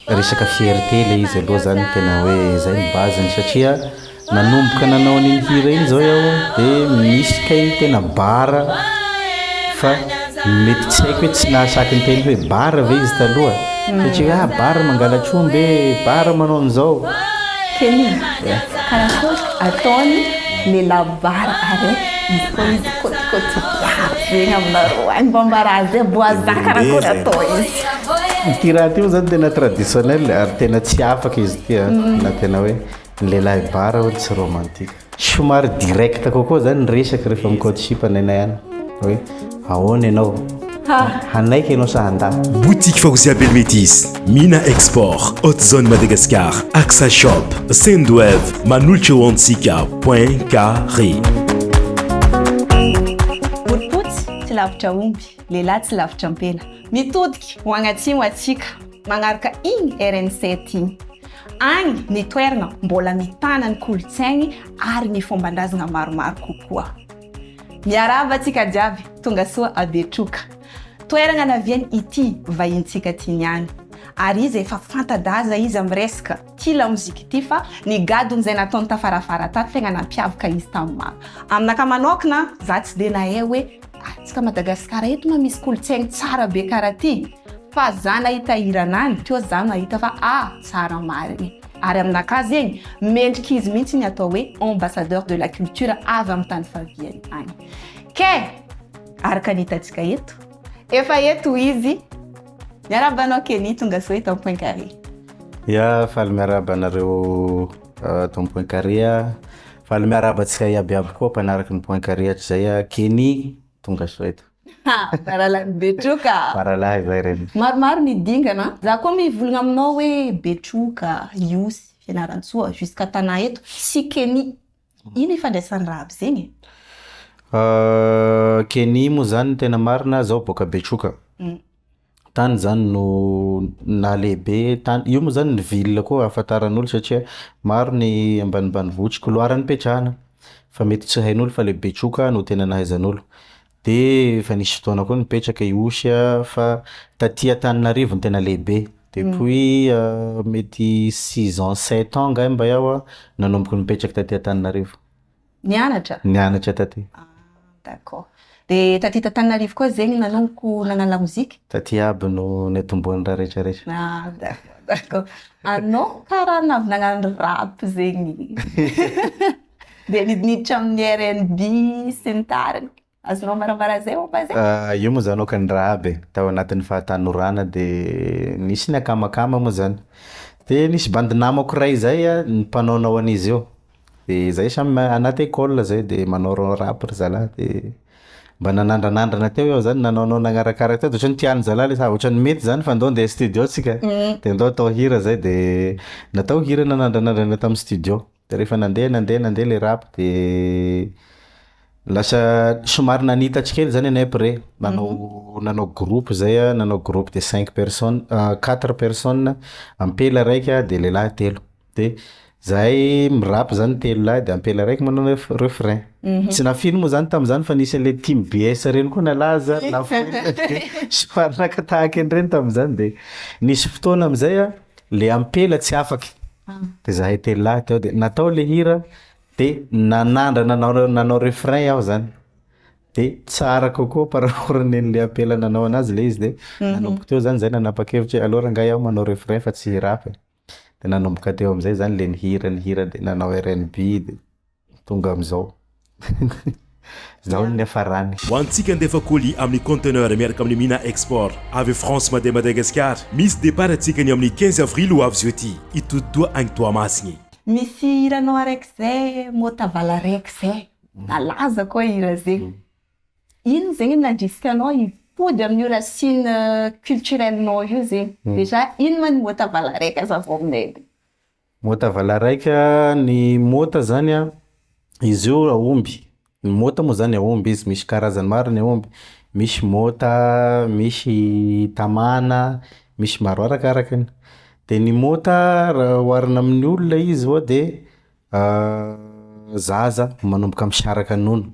Resaka fierté le izy aloha zany tena hoe zay ny base-ny satria nanomboka nanao an'iny hira iny zao iaho de misy kay tena bara fa mety tsy haiko hoe tsy nahasaky niteny hoe bara ve izy taloha satria hoe ah bara mangalatr'omby e, bara manao an'izao. Kenny, karakory ataony lehilahy bara araiky izy koa izy kôtikôty viavy zegny aminareo agny mba mba raha zay boaza karakory atao izy. Ity raha ity moa zany tena traditionnel ary tena tsy afaka izy ity a, na tena hoe ny lehilahy bara hono tsy romantique. Somary direct kokoa zany ny resaka rehefa mikaoty sipa nenay any hoe ahoana ianao, hanaiky ianao sa handà? Boutique Faouzia Belmétis, Mina Export, Hot Zone Madagascar, Axa Shop, Sendwave, manolotra ho antsika Point Carré. Borompotsy tsy lavitra omby, lehilahy tsy lavitra ampela. Mitodika ho agny atsimo atsika, magnaraka igny RN sept igny. Agny ny toeragna mbola mitana ny kolontsaigny ary ny fomban-drazagna maromaro kokoa. Miarahaba antsika jiaby, tonga soa a Betroka. Toeragna naviany ity vahintsika ty niany. Ary izy efa fanta-daza izy am resaka ty lamoziky ity fa ny gadony zay nataony tafarafara tato tegna nampiavaka izy tam maro. Aminakahy manokana za tsy de nahay hoe atsika Madagasikara eto ma misy kolontsaigny tsara be karaha ty fa za nahita hiranany teo za nahita fa ah tsara marigny. Ary aminakahy zegny mendrika izy mihitsy ny atao hoe ambassadeur de la culture avy am tany faviany agny. Ke araka ny hitantsika eto, efa eto izy. Miarahaba anao Kenny, tonga soa eto am Point Carré. Ya, faly miarahaba anareo ato am Point Carré a. Faly miarahaba antsika iaby iaby koa mpanaraky ny Point Carré hatrizay a. Kenny, tonga soa eto. Ha, Faralahy Betroka. Faralahy zay regny. Maromaro ny dingana. Za koa mivolagna aminao hoe Betroka, Ihosy, Fianarantsoa, jusqu'à Tana eto sy Kenny. Ino ifandraisan'ny raha aby zegny e? Kenny moa zany tena marina zaho boaka Betroka. Tany zany no nahalehibe tany, io moa zany ny ville koa ahafantaran'olo satria maro ny ambanimbanivohitry couloir nipetrahana fa mety tsy hain'olo fa le Betroka no tena nahaizan'olo. De efa nisy fotoana koa nipetraka Ihosy a fa taty Antananarivo no tena lehibe depuis mety six ans sept ans angamba iaho a nanomboka nipetraka taty Antananarivo. Nianatra? Nianatra taty. Ah d'accord. De taty Antananarivo koa zegny nanomboko nagnano lamoziky? Taty aby no niatombohan'ny raha rehetrarehetra. Ah d'accord d'accord. Anao karaha navy nagnano rap zegny de nidiniditra amin'ny rnb sy ny tariny. Azonao ambarambara zay momba zay? Io moa zany aoka ny raha aby e, tao anatin'ny fahatanorana de nisy ny akamakama moa zany. De nisy bandy namako ray zay a mpanaonao an'izy io, de zay samy anaty école zay de manao rap ry zalahy de mba nanandranandrana teo iaho zany nanaonao nagnarakaraka teo de ohatran'ny tian'ny zalahy le sa ohatran'ny mety zany fa ndao andeha studio tsika de ndao atao hira zay de natao hira nanandranandrana tamin'ny studio. De rehefa nandeha nandeha nandeha le rap de lasa somary nanitatry kely zany anay après, nanao nanao groupe zay a, nanao groupe de cinq personnes quatre personnes, ampela raika de lehilahy telo de zahay mirap zany telo lahy de ampela raiky manao ref- refrain. Tsy nahafino moa zany tam'zany fa nisy an'le team BS reny koa nalaza nafeno somary naka tahaky an'ireny tam'zany de nisy fotoana am'zay a le ampela tsy afaky de zahay telo lahy teo de natao le hira de nanandrana nanao nanao refrain iaho zany de tsara kokoa par rapport nen'le ampela nanao anazy le izy de nanomboka teo zany zay nanapa-kevitry hoe aleo rangahy iaho manao refrain fa tsy hirap e, de nanomboka teo am'zay zany le nihira nihira de nanao rnb de tonga am'zao. Zao ny niafarany. Ho antsika andefa colis amin'ny conteneur miaraka amin'ny Mina Export avy France mandeha Madagascar. Misy départ antsika ny amin'ny 15 avril ho avy zao ty hitodi-doha agny Toamasigny. Misy hiranao araiky zay Môta valaraiky zay, nalaza koa hira zegny. Ino zegny nandrisika anao hipody amin'io racine culturelle-nao io zegny? Déjà ino ma ny môta valaraiky azavao aminay. Môta valaraika, ny môta zany a, izy io aomby, ny môta moa zany aomby izy, misy karazany maro ny aomby, misy môta, misy tamana, misy maro arakarakiny. De ny môta raha oharina amin'ny olona izy oa de zaza manomboka misaraka nono,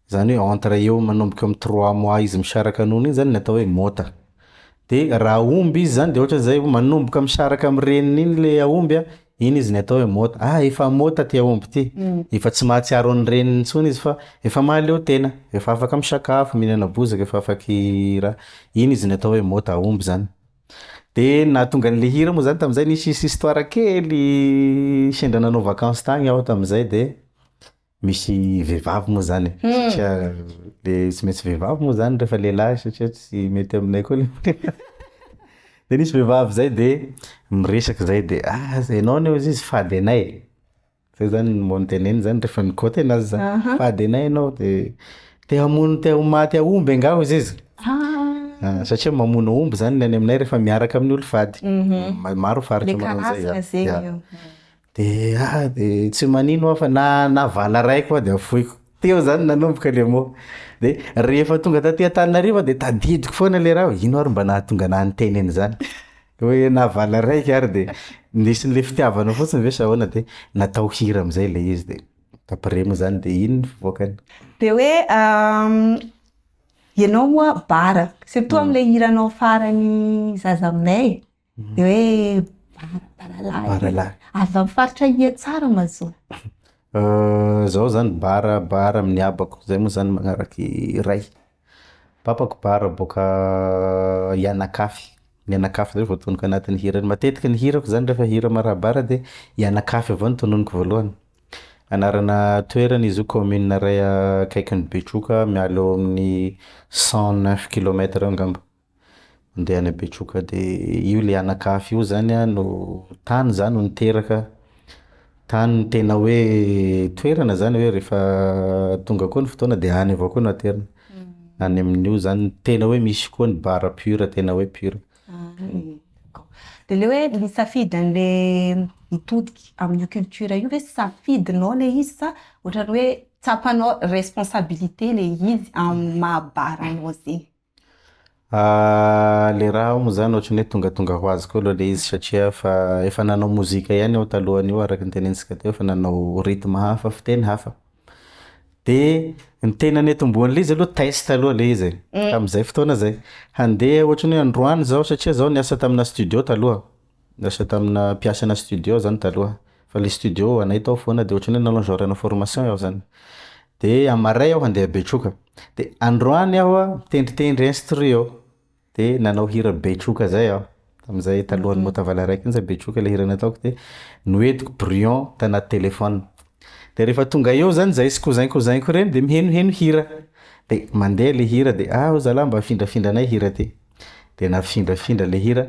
zany hoe entre eo manomboka eo am trois mois izy misaraka nono iny zany ny atao hoe môta. De raha aomby izy zany de ohatra zay manomboka misaraka am' reniny iny le aomby a, iny izy ny atao hoe môta, ah efa môta ty aomby ty, efa tsy mahatsiaro ny reniny intsony izy fa efa mahaleo tena, efa afaka misakafo, mihinana bozaka, efa afaky raha, iny izy ny atao hoe môta, aomby zany. De nahatonga an'le hira moa zany tam'zay nisy histoire kely sendra nanao vakansy tagny aho tam'zay de misy vehivavy moa zany e satria le tsy maintsy vehivavy moa zany rehefa lehilahy satria tsy mety aminay koa le de nisy vehivavy zay de miresaky zahay de ah zay enao anie hozy izy fady anay, zay zany ny mot noteneniny zany rehefa nikôty anazy zany, fady anay anao de te hamono te ho maty aomby angaha hozy izy? Satria mamono aomby zany ny any aminay rehefa miaraka amin'ny olo fady, maro Le faritra manao an'zay, karazana ya, zegny ya. io. De ah de tsy manino aho fa na vala raiky koa de afoiko, teo zany nanomboka le mot de rehefa tonga taty Antananarivo aho de tadidiko foana le raha hoe ino ary mba nahatonga anahy niteny an'zany hoe na vala raiky ary de nindesin'le fitiavana fotsiny ve sa ahoana de natao hira am'zay le izy de d'après moa zany de iny ny fivoakany. De hoe ianao moa bara, surtout am'le hiranao farany "Zaza aminay" de hoe bara, baralahy. Baralahy. Avy amin'ny faritra ia tsara ma zao? Zaho zany bara bara amin'ny abako, zay moa zany magnaraky ray. Papako bara boaka Ianakafy, Ianakafy zay voatononiko agnatin'ny hira, matetiky ny hirako zany rehefa hira maharà bara de Ianakafy avao no tononiko voalohany. Anarana toerana izy io commune ray akaikin'ny Betroka miala eo amin'ny 109 kilomètre eo angamba, andeha any Betroka de io le Ianakafy io zany a no tany zah no niteraka, tany no tena hoe toerana zany hoe rehefa tonga koa ny fotoana de any avao koa no aterina, any amin'io zany tena hoe misy koa ny bara pure tena hoe pure. De le hoe nisafidy an'le hitodiky amin'io culture io ve safidinao le izy sa ohatran'ny hoe tsapanao responsabilité le izy amin'ny maha bara anao zegny? Le raha moa zany ohatran'ny hoe tongatonga ho azy koa aloha le izy satria fa efa nanao mozika ihany aho talohan'io araka ny tenenintsika teo fa nanao rythme hafa, fiteny hafa. De ny tena niatombohan'le izy aloha test aloha le izy e tam'zay fotoana zay, handeha ohatran'ny hoe androany zao satria zaho niasa taminà studio taloha, niasa taminà mpiasanà studio zany taloha fa le studio anay tao foana de ohatran'ny hoe nanao genre-na formation iaho zany. De amaray aho handeha Betroka de androany aho a mitendritendry instru eo de nanao hira Betroka zay aho tam'zay talohan'ny Môta Vala Raiky iny zay Betroka le hira nataoko de noentiko brouillon tanaty telefaonina de rehefa tonga eo zany zahay sy cousin cousin-ko reny de mihenoheno hira de mandeha le hira de ah hoy zalahy mba afindrafindranay hira ty de nafindrafindra le hira,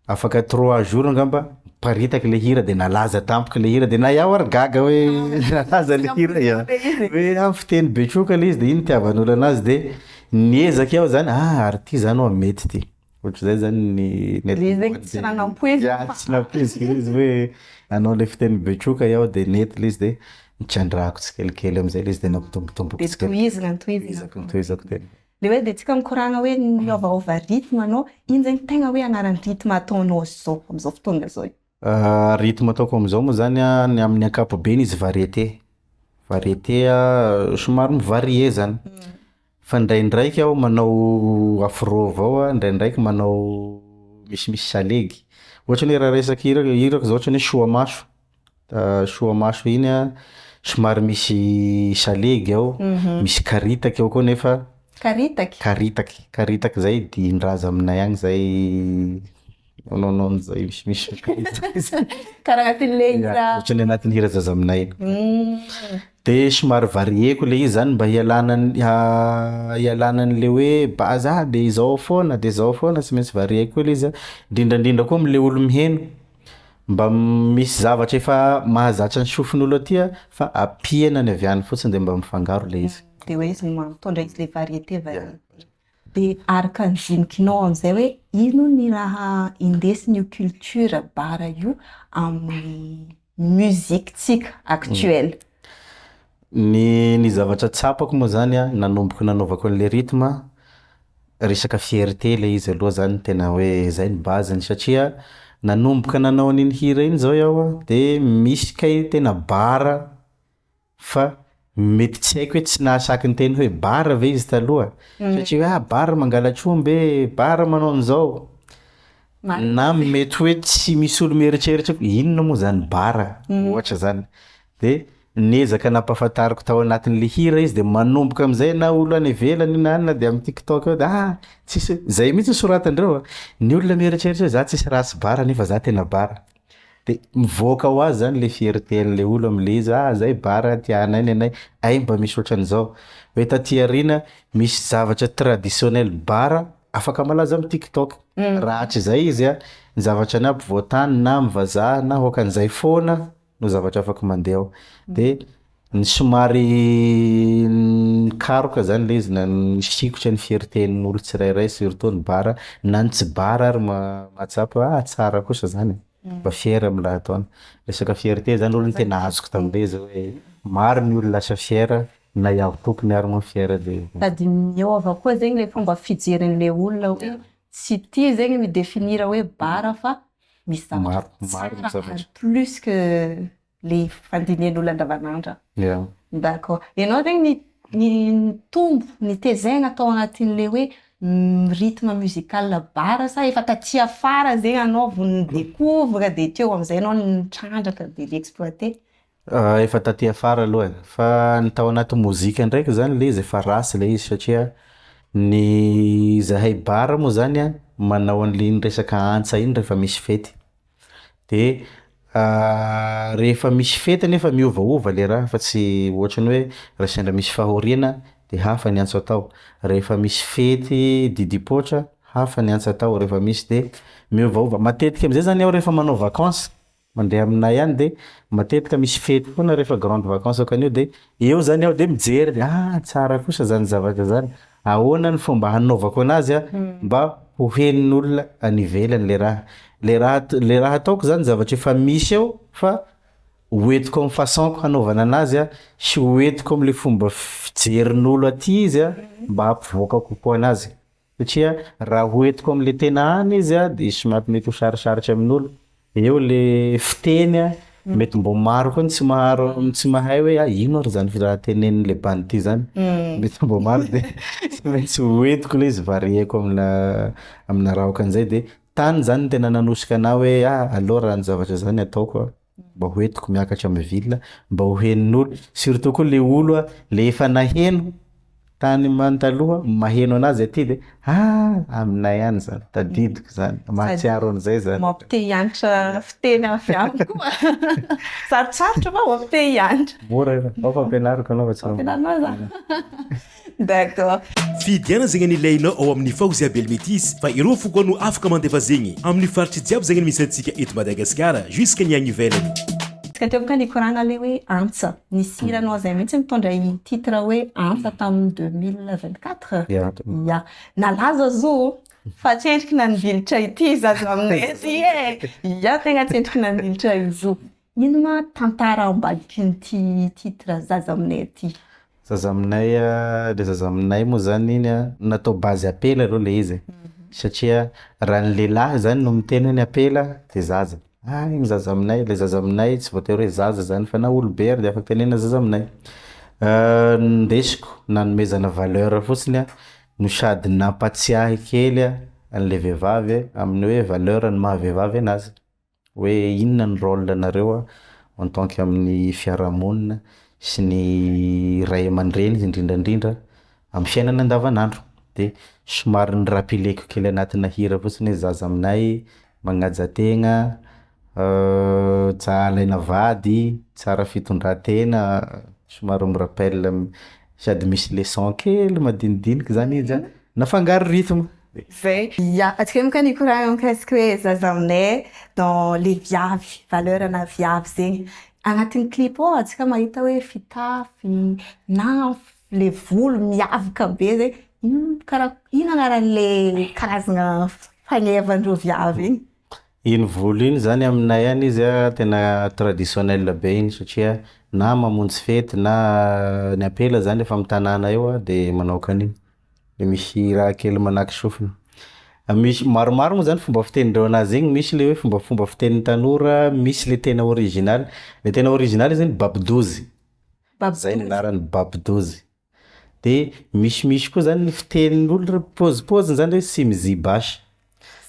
afaka trois jours angamba niparitaka le hira de nalaza tampoka le hira de na iaho ary gaga hoe nalaza le hira ia, hoe ah fiteny Betroka le izy de iny itiavan'olo anazy de niezaky aho zany ah ary ty zany hoa mety ty, ohatr'izay zany ny Le zegny tsy raha nampoizina Ya, fa tsy nampoiziko le izy hoe hanao le fiteny Betroka iaho de nety le izy de nitrandrahako tsikelikely am'zay le izy de nampitombotomboko De tsikelikely. tohizana tohizana. Tohizako tohizako de Le hoe de tsika mikoragna hoe miovaova rythme anao, ino zegny tegna hoe agnaran'ny rythme ataonao zao am'zao fotoagna zao io? Rythme ataoko am'zao moa zany a ny amin'ny ankapobeny izy variété, variété a somary mi-varier zany fa ndraindraiky aho manao afro avao a, ndraindraiky manao misimisy salegy, ohatra ny hoe raha resaky hira hirako zao ohatra ny hoe soamaso, soamaso iny a somary misy salegy ao, misy karitaky ao koa nefa Karitaky? Karitaky, karitaky zay dihin-draza aminay agny zay manaonao an'zay misimisy Karaha agnatin'le hira ohatran'ny anatin'ny hira Zaza aminay iny. De somary varieko le izy zany mba hialana n- hialana an'le hoe base ah de izao foana de zao foana tsy maintsy varieko koa le izy a, ndrindrandrindra koa am'le olo miheno mba misy zavatra efa mahazatra ny sofin'olo aty a fa ampiana ny avy any fotsiny de mba mifangaro le izy. De hoe izy mitondra izy le variété variété. De araka ny dinikinao am'zay hoe ino ny raha indesin'io culture bara io amin'ny musique-tsika actuelle? Ny zavatra tsapako moa zany a nanomboka nanaovako an'le rythme, resaka fierté le izy aloha zany tena hoe zay ny base-ny satria nanomboka nanao an'iny hira iny zao iaho a de misy kay tena bara fa. Mety tsy haiko hoe tsy nahasaky niteny hoe bara ve izy taloha satria hoe ah bara mangalatr'omby e, bara manao an'zao. Na mety hoe tsy misy olo mieritreritra hoe inona moa zany bara ohatra zany de niezaka nampahafantariko tao anatin'le hira izy de manomboka am'zay na olo any ivelany na any na de am'TikTok eo de ah tsisy zay mihitsy soratandreo a, ny olona mieritreritra hoe za tsisy raha tsy bara nefa za tena bara. De mivoaka ho azy zany le fierté an'le olo am'le izy ah zay bara tianay nenay, ay mba misy ohatran'zao. Hoe taty aoriana misy zavatra traditionnel bara afaka malaza am'TikTok. Raha hatrizay izy a, ny zavatra ny ampovoantany na am'vazaha na ôkan'zay foana no zavatra afaka mandeha ao. De ny somary nikaroka zany le izy na nisikotra ny fiertén'olo tsirairay surtout ny bara na ny tsy bara ary mahatsapa hoe ah tsara kosa zany e, mba fier am'raha ataony. Resaka fierté zany aloha no tena azoko tam'le izy hoe maro ny olo lasa fier na iaho tompony ary moa fier de. Sady eo avao koa zegny le fomba fijerin'le olona hoe tsy ty zegny mi-définir hoe bara fa misy zavatra Maro maro ny tsara zavatra. ary plus que le fandinihan'olo andavanandro. D'accord. Ianao zegny ny nitombo, nitezaina tao anatin'le hoe rythme musical bara sa efa taty afara zegny anao vao ni-découvre de teo am'zay anao nitrandraka de ni-exploiter? Efa taty afara aloha e fa ny tao anaty mozika ndraiky zany le izy efa race le izy satria ny zahay bara moa zany a manao an'le resaka antsa iny rehefa misy fety de rehefa misy fety nefa miovaova le raha fa tsy ohatran'ny hoe raha sendra misy fahoriana de hafa ny antso atao, rehefa misy fety didipoitra hafa ny antsa atao rehefa misy de miovaova. Matetiky am'zay zany aho rehefa manao vakansy mandeha aminay any de matetika misy fety foana rehefa grande vacance ohakan'io de eo zany aho de mijery de ah tsara kosa zany zavatra zany, ahoana ny fomba hanaovako anazy a mba ho henon'olona any ivelany le raha. Le raha t- le raha ataoko zany zavatra efa misy eo fa hoentiko am'façon-ko hanaovana anazy a sy hoentiko am'le fomba fijerin'olo aty izy a mba hampivoaka kokoa anazy satria raha hoentiko am'le tena any izy a de somary mety ho sarosarotry amin'olo, eo le fiteny a mety mbô maro koa ny tsy maharo tsy mahay hoe ah ino ary zany raha tenenin'le bandy ty zany, mety mbô maro de tsy maintsy hoentiko le izy varieko aminà aminà raha ohakan'zay de tany zany no tena nanosika anahy hoe ah aleo raha ny zavatra zany ataoko a mba hoentiko miakatra am'ville mba ho henon'olo surtout koa le olo a le efa naheno tany man taloha maheno anazy aty de ah aminay any zany, tadidiko zany, mahatsiaro an'zay zany. Mampite hianatra fiteny avy any koa. Sarotsarotra fa mampite hianatra. Mora io, ao fa ampianariko anao fa tsy Ampianarinao za? D'accord. Fidiana zegny ny ilainao ao amin'ny Faouzia Belmétis fa ireo fo koa no afaka mandefa zegny amin'ny faritry jiaby zegny misy antsika eto Madagasikara jusque ny agny ivelany. Tsika teo boka nikoragna le hoe antsa. Nisy hiranao zay mihitsy mitondra i titre hoe antsa tamin'ny 2024. Ya. Nalaza zo fa tsy endriky nandilitra ity zaza aminay ty e. Ya tegna tsy endriky nandilitra izy io. Ino ma tantara ambadikin'ity titre zaza aminay ty? Zaza aminay a, le zaza aminay moa zany iny a natao base apela aloha le izy e satria raha ny lehilahy zany no miteny hoe ny apela de zaza, ah igny zaza aminay, le zaza aminay tsy voatery hoe zaza zany fa na olobe ary de afaka tenenina zaza aminay. Nindesiko nanomezana valeur fotsiny a no sady nampatsiahy kely a an'le vehivavy amin'ny hoe valeur ny maha-vehivavy anazy, hoe inona ny rôle anareo a en tant que amin'ny fiarahamonina sy ny ray aman-dreny indrindrandrindra am'fiainana andavanandro de somary nirapeleko kely anatinà hira fotsiny hoe zaza aminay, magnaja tegna, tsa alaina vady, tsara fitondran-tena, somary mi-rappelle sady misy leçon kely madinidiniky zany izy a nafangaro rythme. Zay. Ya, antsika moka nikoragna mikasiky hoe zaza aminay dans le viavy, valeur-na viavy zegny. Agnatin'ny clip ao antsika mahita hoe fitafy na le volo miavaka be zegny. Ino karaha ino agnaran'le karazagna fagnevandreo viavy igny? Iny volo iny zany aminay any izy a tena traditionnel be iny satria na mamonjy fety na ny ampela zany rehefa am-tanàna eo a de manao kan'igny, de misy raha kely manaky sofina. Misy maromaro moa zany fomba fitenindreo anazy igny, misy le hoe fombafomba fitenin'ny tanora, misy le tena original, le tena original zany babidozy. Zay ny agnarany Babidozy. De misimisy koa zany ny fitenin'olo reo pôzipôziny zany hoe Simizibasy,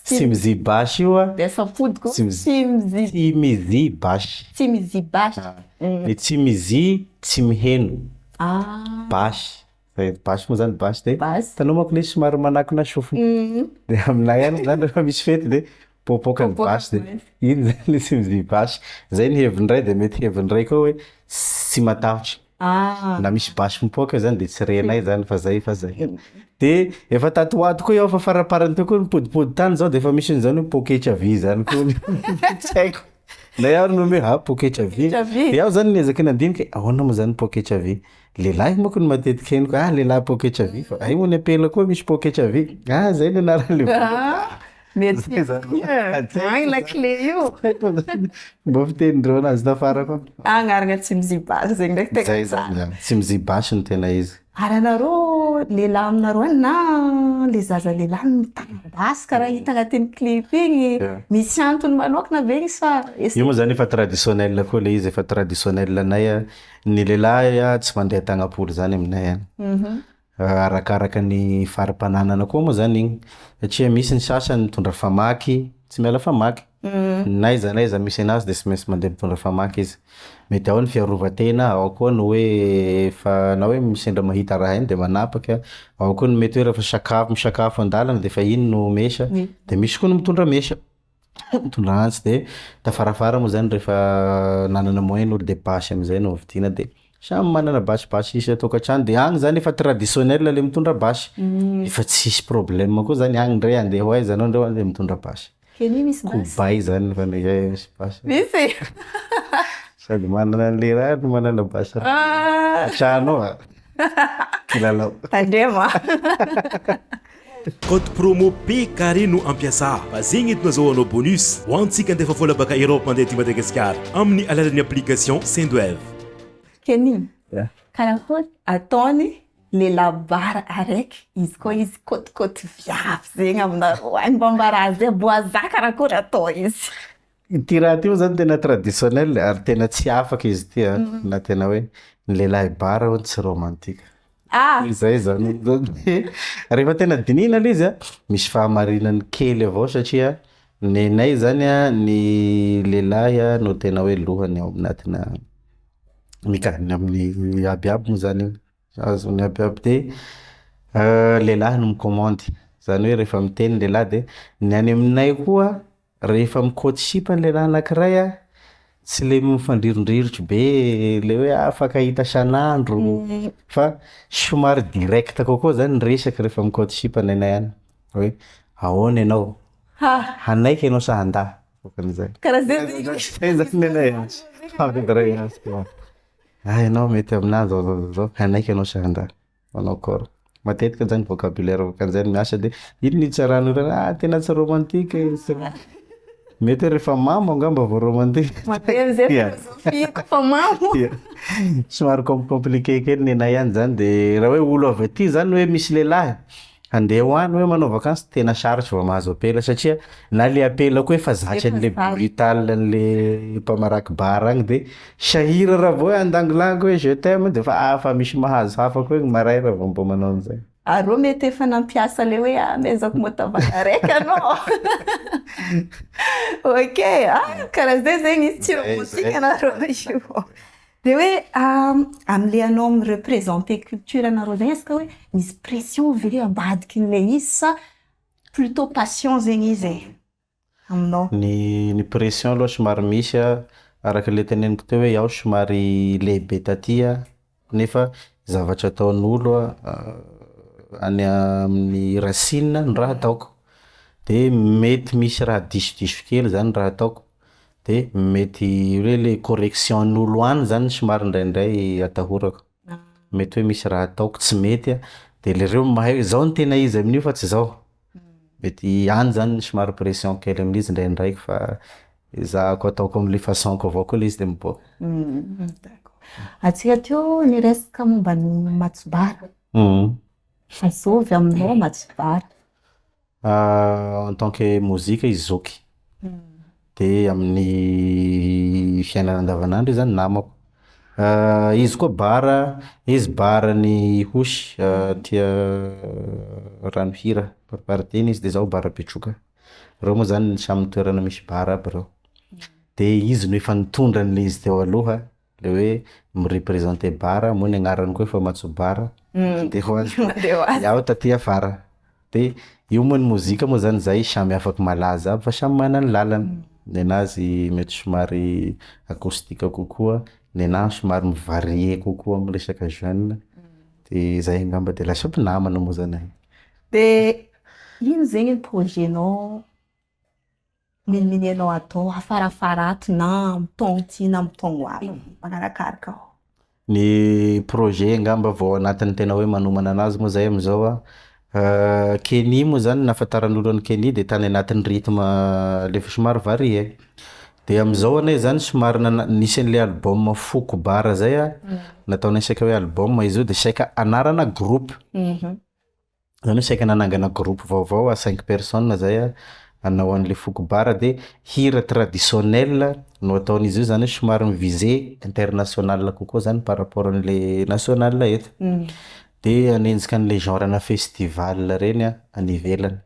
Simizibasy io a De afampodiko Tsimizi- Tsimizibasy. Tsimizibasy. Ny tsimizi tsy miheno, Ah. basy, zay basy moa zany basy de Basy. hitanao manko le somary manakona sofina de aminay any zany rehefa misy fety de mipoapoaka ny basy de iny zany le tsimizibasy, zay ny heviny ray de mety heviny ray koa hoe tsy matahotra. Na misy basy mipoaka zany de tsy renay zany fa zay fa zay. De efa tato ho ato koa iaho fa faramparany teo koa nipodipody tany zao de efa misy an'zany hoe pôketra vy zany koa tsy haiko, na iaho nihomehy ah pôketra vy, Pôketra vy. de iaho zany niezaky nandiniky ahoana moa zany pôketra vy? Lehilahy manko no matetiky henoko ah lehilahy pôketra vy fa ay moa ny ampela koa misy pôketra vy, ah zay ny anaran'le Ah, mety Zay zany. agny lakile io. Fomba fitenindreo anazy tafara koa. Agnarana Tsimizibasy zegny ndraiky tegna Zay zany a, Tsimizibasy no tena izy. Ary anareo lehilahy aminareo any na le zaza lehilahy mitana basy karaha hita agnatin'ny clip igny, misy antony manokana ve igny sa Io moa zany efa traditionnel koa le izy efa traditionnel anay a, ny lehilahy a tsy mandeha tagnampolo zany aminay agny. Arakaraka ny fari-pananana koa moa zany igny satria misy ny sasany mitondra famaky, tsy miala famaky, n'aiza n'aiza misy anazy de sy maintsy mandeha mitondra famaky izy. Mety ao ny fiarovan-tena, ao koa ny hoe fa na hoe sendra mahita raha igny de manapaka, ao koa ny mety hoe rehefa sakafo misakafo an-dàlana de fa iny no mesa, de misy koa ny mitondra mesa, mitondra antsy de tafarafara moa zany rehefa nanana moyen ny olo de basy am'zay no vidiana de samy manana basibasy isan-tokantrano de agny zany efa traditionnel le mitondra basy, efa tsisy problème koa zany agny ndre andeha ho aiza anao ndreo andeha mitondra basy. Kenny misy basy? Kobay zany fa misy basy. Misy? Sady manana an'le raha no manana basy Ah. an-trano ao a, kilalao. Tandremo. Code promo P carré no ampiasa fa zegny entina azahoanao bonus ho antsika andefa vola baka Europe mandeha aty Madagasikara amin'ny alalan'ny application Sendwave. Kenny, Yeah. karakory ataony lehilahy bara araiky izy koa izy kôtikôty viavy zegny aminareo agny mba mba raha zay boaza karakory atao izy? Ty raha ty moa zany tena traditionnel ary tena tsy afaka izy ty a, na tena hoe ny lehilahy bara hono tsy romantique. Ah! Zay zany rehefa tena dinihina le izy a, misy fahamarinany kely avao satria nenay zany a ny lehilahy a no tena hoe lohany ao anatina mika- ny amin'ny abiaby moa zany io, azon'ny abiaby de lehilahy no mikômandy zany hoe rehefa miteny lehilahy de ny any aminay koa rehefa mikôty sipa ny lehilahy anankiray a, tsy le mifandrirondrirotro be le hoe ah mifankahita isan'andro fa somary direct kokoa zany ny resaky rehefa mikôty sipa nenay any hoe ahoana ianao, hanaiky anao sa handà? Ohatran'zay. Karaha zay zegny. Zay zany nenay any. Ah ianao mety aminahy zao zao zao zao, hanaiky anao sa handà? Manao akôry? Matetika zany vocabulaire ohatran'zay no miasa de iny no itsaran'olo ah tena tsy romantique izy, mety hoe rehefa mamo angamba vao romantique. Mandeha amizay Ia. filôzôfia kofa mamo. Ia. Somary com- compliqué kely nenay any zany de raha hoe olo avy aty zany hoe misy lehilahy handeha ho any hoe manao vakansy tena sarotry vao mahazo ampela satria na le ampela koa efa zatry Efa an'le zatra. brutal an'le mpamaraky bara agny de sahira raha vao hoe andangolango hoe je t'aime de fa ah fa misy mahazo hafa koa igny maray raha vao mbô manao an'zay. Arô mety efa nampiasa le hoe amezako motavana araiky anao. Ok, ah karaha zay zegny izy tsy Zay, romantique zay. anareo io. De hoe am'le anao mireprésenter culture anareo zegny est-ce que hoe misy pression ve ambadikin'le izy sa plutôt passion zegny izy e aminao? Ny pression aloha somary misy a, araka le teneniko teo hoe iaho somary lehibe taty a nefa zavatra ataon'olo a any amin'ny racine ny raha ataoko de mety misy raha disodiso kely zany raha ataoko de mety hoe le correction-n'olo any zany somary indraindray atahorako, mety hoe misy raha ataoko tsy mety a de le reo mahay hoe zao no tena izy amin'io fa tsy zao, mety any zany somary pression kely amin'izy ndraindraiky fa ezahako ataoko am'le façon-ko avao koa le izy de miboaka. D'accord. Antsika teo niresaka momba ny matsobara. Azovy aminao matsobara? En tant que mozika izy zoky de amin'ny fiainana andavanandro izy zany namako. Izy koa bar, izy bar-n'ny Ihosy aty Ranohira Pariparitina izy de zaho bar Betroka, reo moa zany samy toerana misy bar aby reo, de izy no efa nitondra an'le izy teo aloha le hoe mi-représenter bar moa ny agnarany koa efa Matso Bar de ho azy, iaho taty afara de io moa ny mozika moa zany zay samy afaky malaza aby fa samy mana ny làlany, nenazy mety somary acoustique kokoa, nenahy somary mi-varier kokoa am'resaka jeune de zay angamba de lasa mpinamana moa zany e. De ino zegny ny projet-nao miniminianao atao afarafara ato na amy taogno ty na amy taogno ho avy magnarakaraka? Ny projet angamba vao anatin'ny tena hoe manomana anazy moa zahay am'zao a, Kenny moa zany nahafantaran'olo an'i Kenny de tany anatin'ny rythme le fa somary varié de am'zao anay zany somary nana- nisy an'le album Foko Bar zay a, nataonay saika hoe album izy io de saika anarana groupe, zany hoe saika nanangana groupe vaovao à cinq personnes zay a hanao an'le Foko Bar de hira traditionnel no ataon'izy io zany hoe somary mi-viser international kokoa zany par rapport an'le national eto, de hanenjika an'le genre-na festival reny a any ivelany,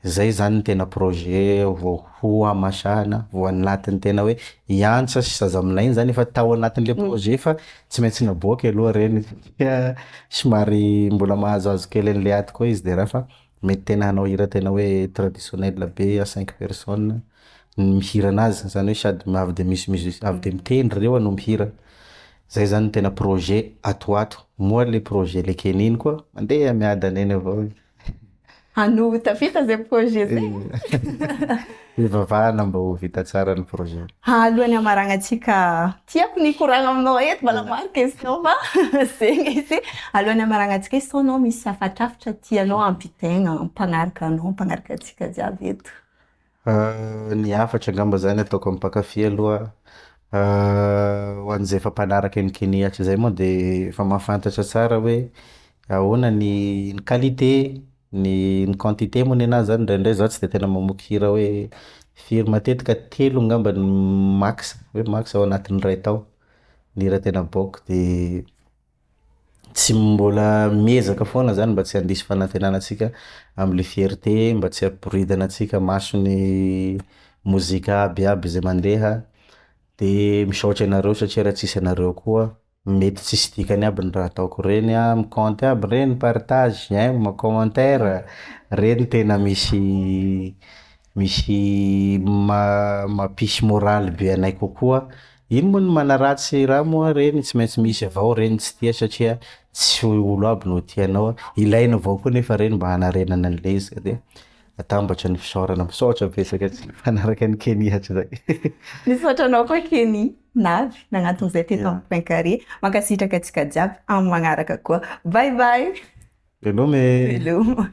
zay zany ny tena projet vao ho hamasahana vao anatin'ny tena hoe i Antsa sy Zaza Aminay iny zany efa tao anatin'le projet fa tsy maintsy naboaky aloha reny satria somary mbola mahazoazo kely an'le ato koa izy de raha fa mety tena hanao hira tena hoe traditionnel be à cinq personnes ny mihira anazy zany hoe sady avy de misy musicien avy de mitendry reo no mihira, zay zany tena projet ato ho ato, moa le projet le Kenny iny koa mandeha miadana eny avao. Ano tafita zay projet zay. Ivavahana mba ho vita tsara ny projet. Alohan'ny hamaragnantsika, tiako ny hikoragna aminao eto mbola maro question fa zegny izy. Alohan'ny hamaragnantsika izy sao anao misy hafatrafatra tianao ampitaigna mpagnaraka anao, mpagnaraka antsika jiaby eto. Ny hafatra angamba zany ataoko am'mpankafy aloha ho an'zay efa mpanaraka an'i Kenny hatrizay moa de efa mahafantatra tsara hoe ahoana ny qualité, ny quantité moa nenahy zany ndraindray zaho tsy de tena mamoaky hira hoe firy matetika telo angamba ny max hoe max ao anatin'ny ray tao ny hira tena aboaka de tsy mbola miezaka foana zany mba tsy handiso fanantenana antsika am'le fierté mba tsy hampiboridana antsika mason'ny mozika abiaby zay mandeha de misaotra anareo satria raha tsisy anareo koa mety tsisy dikany aby ny raha ataoko reny a, mi-compte aby reny partage, j'aime, commentaire, reny tena misy misy ma- mampisy môraly be anay kokoa. Ino moa ny manaratsy raha moa reny tsy maintsy misy avao reny tsy tia satria tsy olo aby no tia anao, ilaina avao koa nefa reny mba hanarenana an'le izy de atambatra ny fisaorana, misaotra betsaka antsika mpanaraka an'i Kenny hatrizay. Misaotra anao koa Kenny navy nagnantony zay teto amin'ny Point Carré. Mankasitraka antsika jiaby amin'ny magnaraka koa. Bye bye. Veloma e. Veloma.